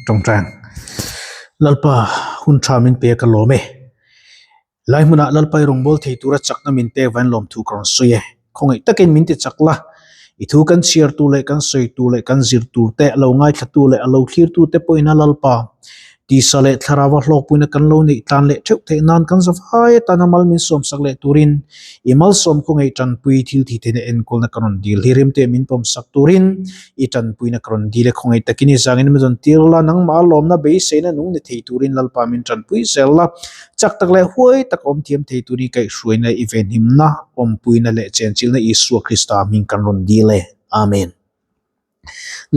Tawngtai ang. Lalpa, hun tha min pe ka lawm e. Lai hmunah Lalpa i rawngbâwl thei tura chakna min pek vain lawmthu ka rawn sawi e. Khawngaih takin min ti chak la, i thu kan chhiar tur leh kan sawi tur leh kan zir tur te, a lo ngaithlatu leh a lo thlirtu te pawhin a Lalpa tisa leh thlarau a hlawkpuina kan lo neih tlan leh theuh theih nan kan zavai atana mal min sawmsak leh turin i malsawm khawngaih tanpui thil thi theihna enkawlna ka rawn dil hi rimte min pawmsak turin i tanpuina ka rawn dil e. Khawngaih takin i zangin min rawn tir la, nangmah a lawmna beiseina nung ni thei turin Lalpa min tanpui zel la. Chak tak leh huai tak awm thiam thei turin kaihhruaina i venhimna, awmpuina leh chenchilna Isua Krista hming kan rawn dil e. Amen.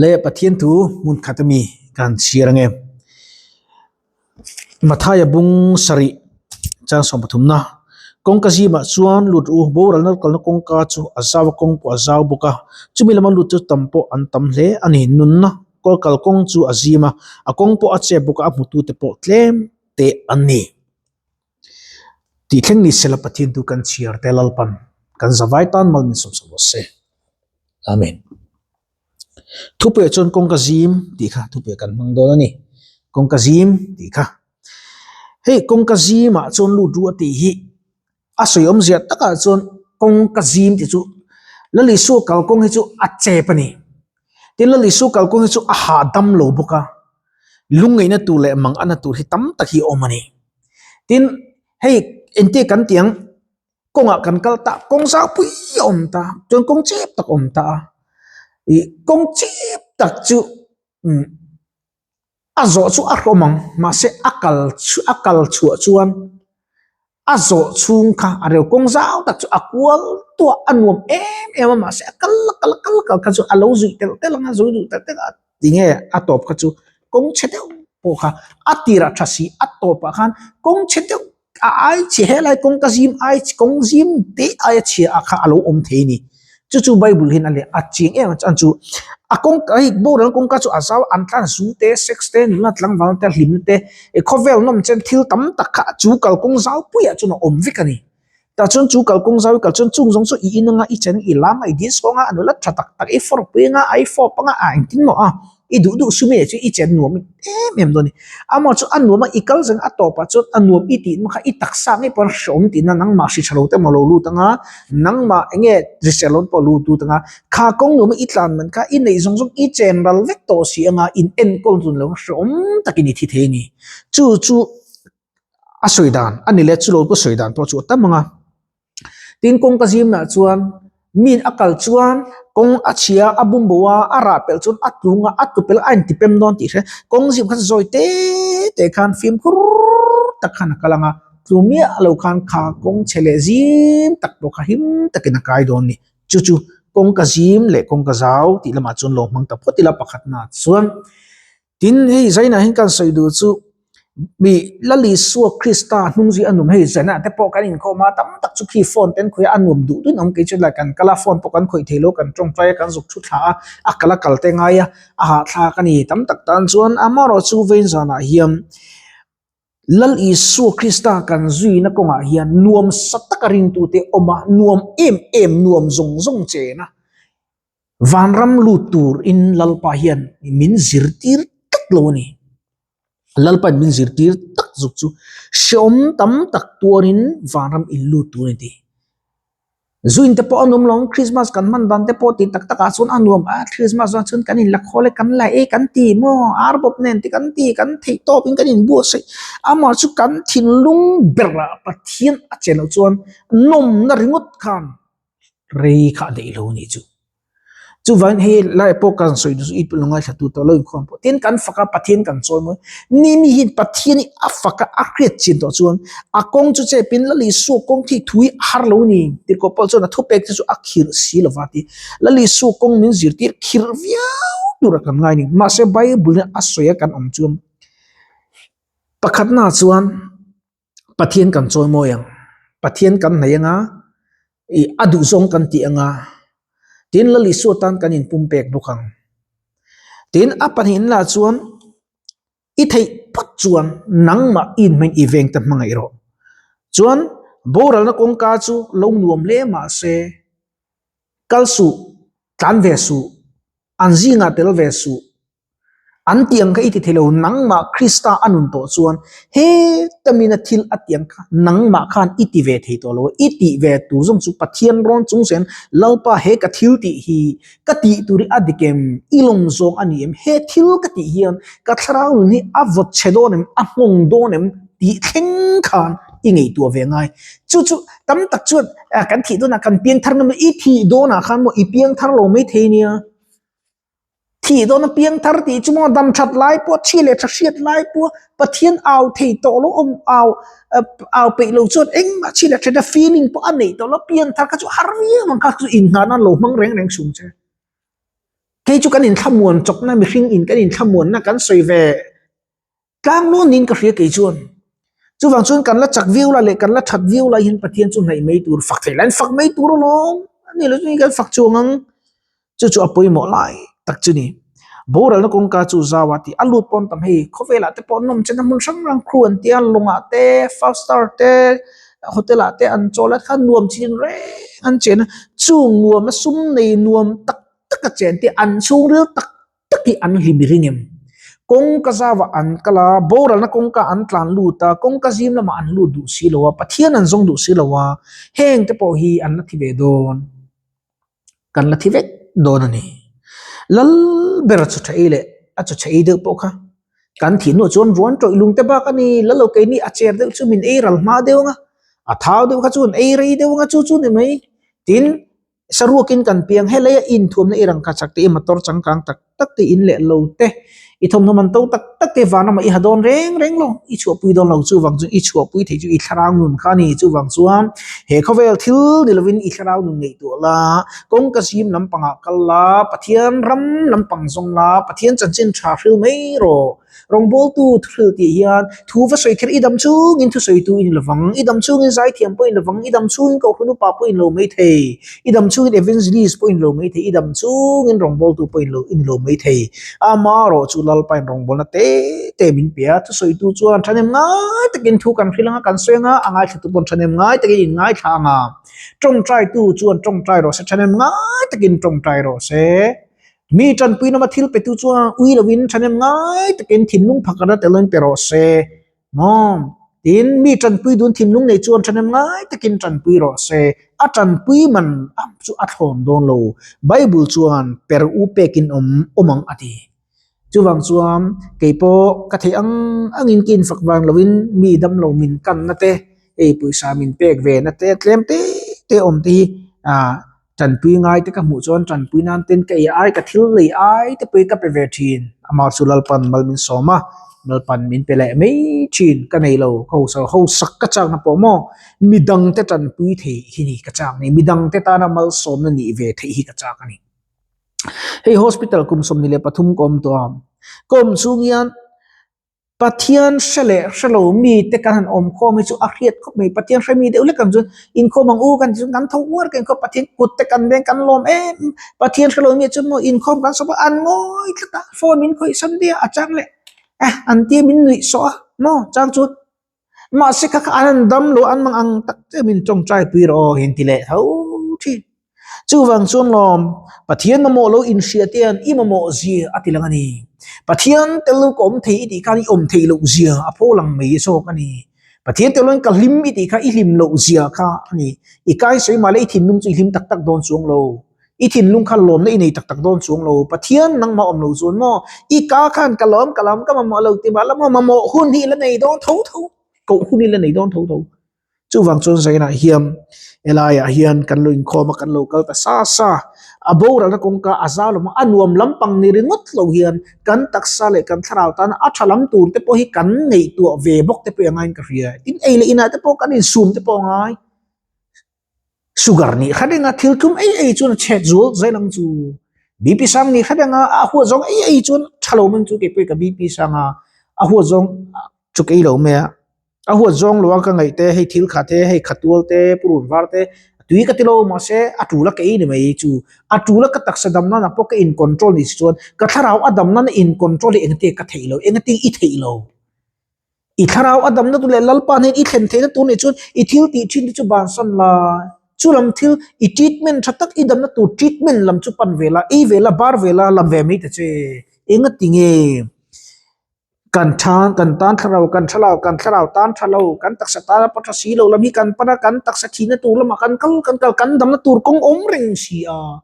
Le Pathian thu hmun khat ami kan chhiar ange. Mathaia bung sarih chang 13na kawngka zimah chuan lut u boralna kalna kawngka chu a zau a kawng pawh a zau bawk a, chumi lama lut chu tam pawh an tam hle a ni. Nunna kal kawng chu a zim a, a kawng pawh a chep bawk a, a hmutute pawh tlem te an ni. Tih thleng ni sela Pathian tu kan chhiar te Lalpan kan zavai tan mal min sawmsak rawh se. Amen. Thupuiah chuan kawngka zim tih kha thupuiah kan hmang dawn a ni. Kawngka zim tih kha. Hei kawngka zimah chuan lut ru a tih hi a sawi awmzia takah chuan kawngka zim tih chu Lal Isua kalkawng hi chu a chep a ni. Tin Lal Isua kalkawng hi chu a hahdam lo bawk a. Lungngeihna tur leh mang ana tur hi tam tak hi a awm a ni. Tin hei engtia kan tih ang kawngah kan kal ta kawng zau pui a awm ta chuan kawng chep tak a awm ta a ih kawng chep tak chu umm a zawh chu a hlawm ang mahse a kal a kal chhuah chuan a zawh chhung kha a reu kawng zau tak chu a kual tuah a nuam em em a mahse a kal a kal a kal a kal kha chu a lo zuih telh telh ang a zui duh telh telh a tinge a tawp kha chu kawng chhe deuh pawh kha a tirah tha si a tawpah khan kawng chhe deuh a ai chhe helai kawng ka zim ai kawng zim te aia chhia ah kha a lo awm thei a ni chu chu bible hian a leh a chiang em a chuan chu a kawng hei boral kawngka chu a zau an tlan zu te sex te nula tlangval te hlimna te khawvel nawm chen thil tam tak kha chu kalkawng zau puiah chuan a awm vek a ni. Tah chuan chu kalkawng zau i kal chuan chung zawng chu i in anga i chen i lam a i disco anga a nula tha tak tak i fawr pui anga a i fawp anga a engtin maw a i duh duh sumi leh chu i chen nuam em em dawn a ni. Amaw chu a nuam a i kal zeng a tawpah chuan a nuam i tih kha i taksa ngei pawh hreawm tihna nangmah hri tha lo te maw lo lut anga nangmah eng nge hrisel lo pawh lut lut anga kha kawng nuam a i tlan man kha i neih zawng zawng i chen ral vek tawh si anga in enkawl dun lo hreawm takin i thi thei a ni. Chu chu. a sawi dan a ni leh chu lo pawh sawi dan pawh chu a tam ang a tin kawngka zimnah chuan min a kal chuan kawng a chhia a bum bo a a rah pelh chuan a tlung a a tlu pelh a intipem dawn tih hre kawng zim kha zawi te te khan fimkhur tak khan a kal ang a tlu miah lo khan kha kawng chhe leh zim tak pawh kha him takin a kai dawn a ni chu chu kawngka zim leh kawngka zau tih lamah chuan lo hmang ta phawt ila pakhatnaah chuan. Tin, hei Zainah hian kan sawi duh chu mi Lal Isua Krista hnung zui a nuam hei Zainah te pawh kan inkhawm a, tam tak chu khi phone te an khawih a, a nuam duh duhin a awm kei chu lai kan kal a, phone pawh kan khawih thei lo, kan tawngtai a, kan zuk thu thla a, a kal a kal te ngai a, a hahthlak a ni tam tak tan chuan amaherawhchu vawiin zanah hian Lal Isua Krista kan zuina kawngah hian nuam sa taka ringtute awm a, nuam em em nuam zawng zawng chen a. Vanram lut tur in Lalpa hian min zirtir tak lo a ni. Lalpa in min zirtir tak zuk chu hreawm tam tak tuar in vanram in lut tur a ni ti. Zu in te pawh a nuam lo ang, Christmas kan hman dan te pawh tih tak tak ah chuan a nuam a, Christmas ah chuan kan in la khawl e, kan la e kan ti maw, ar bawp nen te kan ti, kan theih tawp in kan inbuatsaih. Amah chu kan thinlung ber ah Pathian a che loh chuan nawmna ringawt khan rei kha a daih lo a nih chu. Chuvangin hei lai pawh kan sawi duh chu i lo ngaithla tu tawh lo inkhawm pawh tin kan fak a Pathian kan chawi mawi ni mi hian Pathian hi a fak a a hriat chin tawh chuan a kawng chu chepin Lal Isua kawng khi thu hi a har lo a ni tirhkoh pawh chuan a thupek te chu a khirh si lova ti Lal Isua kawng min zirtir khirh viau tur a kan ngai a ni mahse Bible hian a sawi a kan awm chuan pakhatnaah chuan Pathian kan chawi mawi ang, Pathian kan hnaih anga, ih a duh zawng kan tih anga, tin Lal Isua tan kan inpumpek bawk ang. Tin a pahnihin lah chuan i theih phawt chuan nangmah i inhming i veng te hmangaih rawh. Chuan boralna kawngka chu lo nuam hle mah se kal suh, tlan ve suh, an zingah tel ve suh. An tih ang kha i ti thei lo, nangmah Krista a nun tawh chuan heta mina thil a tih ang kha nangmah khan i ti ve thei tawh lo a, i tih ve tur zawng chu Pathian rawn chung zen Lalpa he ka thil tih hi ka tih tur hi a dik em, i lawm zawng a ni em, he thil ka tih hian ka thlarau nun hi a vawt chhe dawn em, a nghawng dawn em tih thleng khan i ngaihtuah ve ngai. Chu chu tam tak chuan kan thih dawnah kan piangthar ngam i thih dawnah khan maw i piangthar lo maithei nia. Thih dawn a piang thar tih chu maw dam that lai pawh thi leh tha hriat lai pawh Pathian au thei tawh lo awm au au peih lo chuan engmah thi leh thatna feeling pawh a neih tawh lo piang thar kha chu har viau ang kha chu inngahna an lo hmang reng reng chung che. Kei chu kan inthlamuan chawpna mihring in kan inthlamuanna kan sawi ve Tlang nawn niin ka hria kei chuan. Chuvang chuan kan la chak viau lai leh kan la that viau lai hian Pathian chu hnaih mai tur, fak theih laiin fak mai tur alawm. A ni lo chuan kan fak chuang ang. Chu chu a pawimawh lai tak chu ni. Boralna kawngka chu zau a tih a lut pawn tam hei khawvelah te pawh nawm chen a hmun hrang hrang crew an tia lawngah te, five star te, hotel ah te an chawl a khan nuam chin reng an chen a. Chung nuam a sum nei nuam tak tak a chen te an chhungril tak tak hi an hlim i ring em? Kawngka zauah an kal a, boralna kawngka an tlan lut a, kawngka zim lamah an lut duh si lo a, Pathian an zawng duh si lo a, heng te pawh hi an la thi ve dawn, kan la thi vek dawn a ni. Lal ber chu tha ei leh a chaw chhe ei deuh pawh kha kan thih hnuah chuan ruan tawih lung te bak a ni, lal lo keini a cher deuh chu min ei ral hma deuh ang a, a thau deuh kha chu an ei rei deuh ang a, chu chu ni mai. Tin, Saruakin kan piang he leia inthuamna i rangka chak te, i motor changkang tak tak te, in leh lo te, i thawmhnaw man to tak tak te vanramah i ha dawn reng reng lo, i chhuahpui dawn lo. Chuvang chuan i chhuahpui theih chu i thlarau nun kha a ni. Chuvang chuan he khawvel thil ni lovin i thlarau nun ngaihtuah la, kawngka zim lampangah kal la, Pathian ram lampang zawng la, Pathian chanchin tha hril mai rawh. Rawngbawltu thuhril tih hian thu va sawi kher i dam chungin thusawitu i ni lovang, i dam chungin zaithiam pawh i ni lovang, i dam chungin kohhran upa pawh i ni lo mai thei, i dam chungin evangelist pawh i ni lo mai thei, i dam chungin rawngbawltu pawh i ni lo mai thei. Amaherawh chu Lalpain rawngbawlna te te min pe a, thusawitu chuan thahnem ngai takin thu kan hrilh anga kan sawi anga, a ngaithlatu pawn thahnem ngai takin in ngaithla anga, tawngtaitu chuan tawngtai rawh se, thahnem ngai takin tawngtai rawh se. Mi tanpui lama thil petu chuan ui lovin thahnem ngai takin thinlung phakana telin pe rawh se. Maw? Tin, mi tanpui dun thinlung nei chuan thahnem ngai takin tanpui rawh se. A tanpui man chu a thlawn dawn lo. Bible chuan per u pekin awm awm ang a ti. Chuvang chuan keipawh ka theih ang angin ka infak vang lovin mi damlo min kanna te, hei pawisa min pek ve na te tlem te te awm te hi ah Tanpui ngai te ka hmuh chuan tanpui nan ten ka ei ai, ka thil lei ai te pawh hi ka pe ve thin. Amah chu Lalpan mal min sawm a, Lalpan min pe leh mai thin. Ka nei lo, ka hausa hausak ka chakna pawh maw midang te tanpui theih hi ni ka chak ni, midang te tana malsawmna nih ve theih hi ka chak a ni. Hei hospital kum 23 ka awm tawh a, ka awm chhung hian Pathian hre leh hre lo mi te kan han awm khawm hi chu a hriat khawp mai. Pathian hre mi deuh hlek ang chuan inkhawm ang u kan ti chuan kan tho uar ka inkhawm Pathian kut te kan veng kan lawm em Pathian hre lo mi chuan maw inkhawm kan sawp a an ngawi tlat a phone min khawih san daih a a chang leh eh an tia min nuih sawh a maw chang chuan mahse kha kha an han dam lo an mang ang tak che min tawngtai pui rawh aw in ti leh tho thin. Chuvang chuan lawm, Pathian mamawh lo inhria te hian i mamawh zia a ti lang a ni. Pathian tel lo ka awm thei i tih khan i awm theih loh zia a pho lang mai zawk a ni. Pathian tel loin ka hlim i tih kha i hlim loh zia kha a ni. I kai sawi mah le i thinlung chu i hlim tak tak dawn chuang lo. I thinlung kha lawmna i nei tak tak dawn chuang lo. Pathian nangmah awm lo chuan maw i ka khan ka lawm ka lawm ka mamawh lo ti mah la maw mamawh hun hi i la nei dawn tho tho, koh hun hi i la nei dawn tho tho. Chuvang chuan Zainah hian helaiah hian kan lo inkhawm a, kan lo kal ta sa sa. A boralna kawngka a zau lam a, a nuam lampang ni ringawt lo hian kan taksa leh kan thlarau tana a tha lam tur te pawh hi kan ngaihtuah ve bawk te pawh i angaiin ka hria. Tin, ei leh inah te pawh kan insum te pawh a ngai. Sugar nih kha renga thil tlum ei ei chuan a chhet zual zel ang chu. BP sang nih kha renga a huat zawng ei ei chuan tha lo mang chu kei pawh ka BP sang a, a huat zawng chu kei lo mai a. A huat zawng lo a ka ngaih te hei thil kha te hei khatual te purun var te tui ka ti lo mahse a tul a ka ei ni mai chu a tul a ka taksa dam nana pawh ka in control ni si chuan ka thlarau a dam nana in control hi engte ka theih lo engati i theih lo i thlarau a damna tur leh Lalpa hnen i thlen theihna tur nih chuan i thil tih thin te chu bansan la chu lam thil i treatment tha tak i damna tur treatment lam chu pan ve la ei ve la bar ve la lam ve mai ta che engati nge. Kan tha, kan tan thlarau, kan tha lo, kan thlarau tan tha lo, kan taksa tan a tha si lo lam hi kan pan a, kan taksa thihna tur lamah kan kal kan kal, kan damna tur kawng awm reng si a.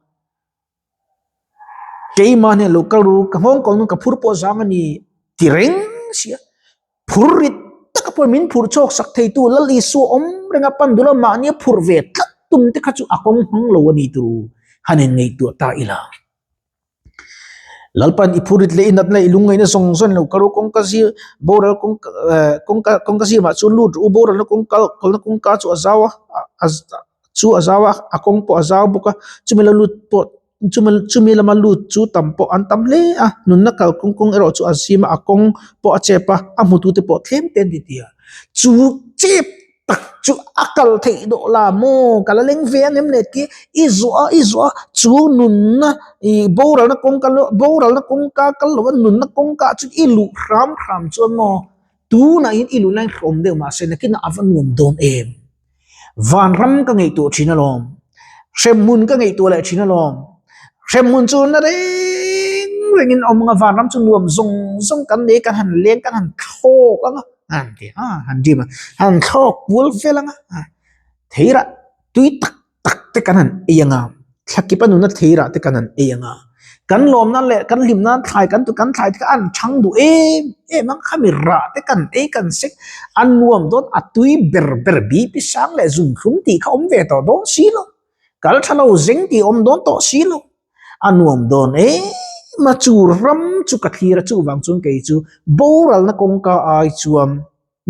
Keimah hnen lo kal ru, ka nghawng kawng ka phur pawh zang a ni ti reng si a. Phur rit taka pawh min phur chhuak sak theitu Lal Isua awm reng a pan dul a, mahni a phur ve tlat tum te kha chu a kawng hmang lo a ni turu han inngaihtuah ta ila. Lalpan i phurit leh i natna i lungngaihna zawng zawng lo kal u, kawngka zir boral kawngka eh kawngka kawngka zimah chuan lut rawh u, boralna kawngka kalna kawngka chu a zau a a chu a zau a a kawng pawh a zau bawk a, chumi la lut pawh chumi chumi lama lut chu tam pawh an tam hle a, nunna kal kawng kawng erawh chu a zim a a kawng pawh a chep a, a hmutute pawh tlem te an ti ti a, chu chep tak chu a kal theih dawh la maw ka la leng ve ang em le tih i zawh a i zawh a chu nunna ih boralna kawngka boralna kawngka kal lova nunna kawngka chu i luh hram hram chuan maw tunah hian i luh lai hlawm deuh mahse nakinah a va nuam dawn em vanram ka ngaihtuah thin alawm hremhmun ka ngaihtuah leh thin alawm hremhmun chu na reng rengin a awm ang a vanram chu nuam zawng zawng kan nei kan han leng kan han thlawk ang a. Han ti a han dim a han thlawk kual vel ang a theirah tui tak tak te kan han ei ang a thlakip a nuna theirah te kan han ei ang a kan lawm nan leh kan hlim nan thlai kan kan thlai te kha an chhang duh em em ang khami rah te kan ei kan sek a nuam dawn a tui ber ber bipi sang leh zunhlum tih kha awm ve tawh dawn si lo kal tha lo zeng tih awm dawn tawh si lo. A nuam dawn em a, chu ram chu ka thlir a, chuvang chuan kei chu boralna kawngka ai chuan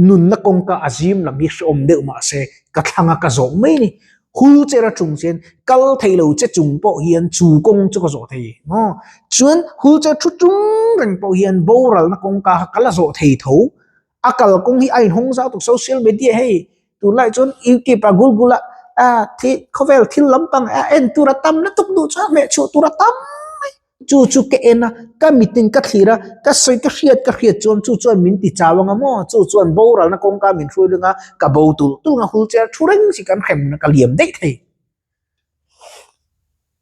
nunna kawngka a zim lam hi hrehawm deuh mah se ka thlang a ka zawh mai ni. Wheelchair a chung chuan kal thei lo che chung pawh hian chu kawng chu ka zawh thei maw? Chuan wheelchair thu chung reng pawh hian boralna kawngka kha ka la zawh thei tho. A kal kawng hi a inhawng zau tuk social media hei tunlai chuan youtube ah google ah ah thi khawvel thil lampang a en tur a tam lutuk duh chuan hmeh chhuah tur a tam mai chu chu ka en a ka mitin ka thlir a ka sawi ka hriat ka hriat chuan chu chuan min ti chau anga maw chu chuan boralna kawngka min hruai ring a ka bo tulh tulh ang a wheelchair thu reng chi kan hremna ka liam daih thei.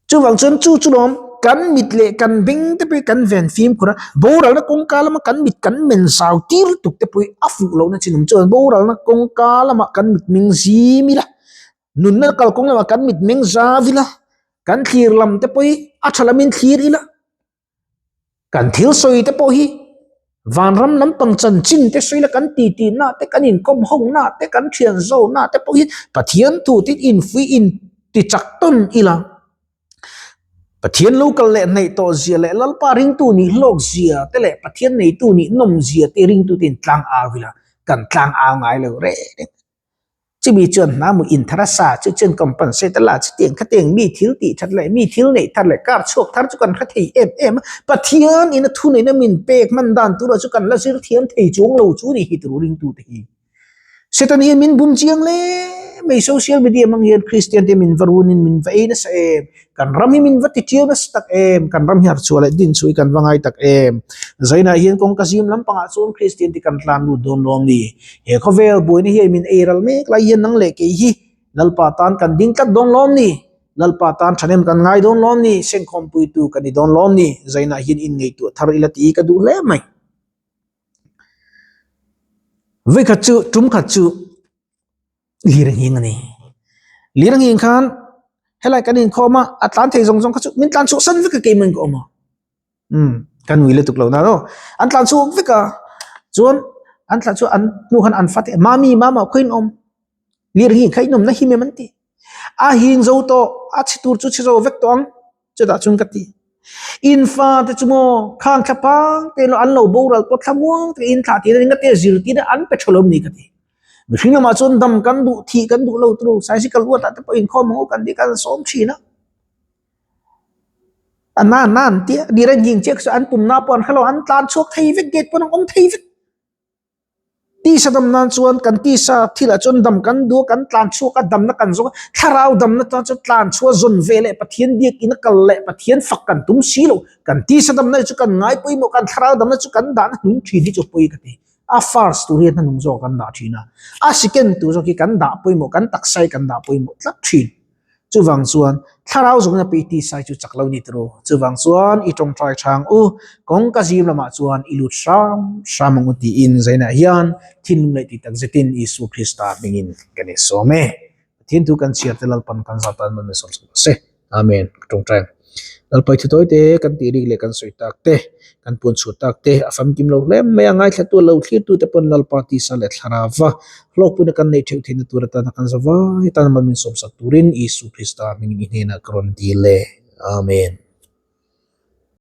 Chuvang chuan chu chu lawm kan mit leh kan beng te pawh hi kan ven fimkhur a, boralna kawngka lama kan mit kan men zau tir lutuk te pawh hi a fuh lohna chin awm chuan boralna kawngka lamah kan mit meng zim ila, nunna kalkawng lamah kan mit meng zau ila, kan thlir lam te pawh hi a tha lamin thlir ila. Kan thil sawi te pawh hi vanram lampang chanchin te sawi la kan titi na te kan inkawm ho na te kan thian zo na te pawh hi Pathian thu tin infuih in ti chak tawn ila Pathian lo kal leh hnaih tawh zia leh Lalpa ringtu nih hlawk zia te leh Pathian neitu nih nawm zia te ringtu te in tlang au ila kan tlang au ngai lo reng reng. Chumi chuan hna mu inthar a sa, chu chuan compensate a la, chutiang khatiang mi thil tih that leh mi thil neih thar leh kar chhuak thar chu kan hre thei em em a, Pathian in a thuneihna min pek hman dan turah chu kan la zir thiam thei chuang lo chu ni hi tur ringtute hi. Satan hian min bum chiang hle mai, social media hmang hian Kristian te min va runin min va ei nasa em, kan ram hi min va ti chiau nasa tak em, kan ram hi harchhuah leh din chhuah hi kan va ngai tak em. Zainah hian kawngka zim lampangah chuan Kristian te kan tlan lut dawn lawm ni. He khawvel buaina hian min ei ral mek lai hian nang leh kei hi Lalpa tan kan ding tlat dawn lawm ni? Lalpa tan thahnem kan ngai dawn lawm ni? Sengkhawmpuitu kan ni dawn lawm ni? Zainah hian inngaihtuah thar ila tih hi ka duh hle mai. Vawikhat chu, tum khat chu lir a nghing a ni. Lir a nghing khan helai kan inkhawm a, a tlan thei zawng zawng kha chu min tlan chhuah san vek a keimah in ka awm a. Umm ka nui lutuk lo na aw. An tlan chhuak vek a, chuan an tlan chhuak an hnu khan an fate mami mama khaw in awm lir hi kha in awm na him em an ti. A hing zo tawh a chhe tur chu chhe zo vek tawh ang chutah chuan ka ti. In fate chu maw khang thla pang te an lo boral pawh thla muang te in thlah tir a ni nga te zirtir a an pe tha lo a ni ka ti. Mihring lamah chuan dam kan duh thih kan duh lo turu cycle uatah te pawh inkhawm ang u kan tih khan an sawm thin a. A na na an tia dir an nghing chiah chu an pumna pawh an hrelo an tlan chhuak thei vek gate pawn an awm thei vek tisa dam nan chuan kan tisa thil ah chuan dam kan duh a kan tlan chhuak a damna kan zawng a thlarau damna tan chuan tlan chhuah zawn ve leh Pathian biakinn a kal leh Pathian fak kan tum si lo kan tisa damna hi chu kan ngai pawimawh kan thlarau damna chu kan dahna hnung thin hi chu pawi ka ti a first tur hian hmanung zawk kan dah thin a a second tur zawk hi kan dah pawimawh kan taksa hi kan dah pawimawh tlat thin. Chuvang chuan thlarau zawngin a peih tisa hi chu chak lo ni tiraw. Chuvang chuan i tawngtai chhang u, kawngka zim lamah chuan i lut hram hram ang u tiin Zainah hian thinlung leh tih tak zetin Isua Krista hmingin kan insawm e. Pathian thu kan chhiar te Lalpan kan zat tan man min sawm sak rawh se. Amen. Ka tawngtai ang. Lalpai thu tawi te kan tih rik leh kan sawi tak te, kan puan chhuah tak te a famkim lo hle mai a, ngaithlatu lo thlirtu te pawn Lalpa tisa leh thlarava hlawkpuina kan neih theuh theihna tur atana kan zavai tan man min sawm sak turin Isu Krista hmingin i hnenah ka rawn dil e. Amen.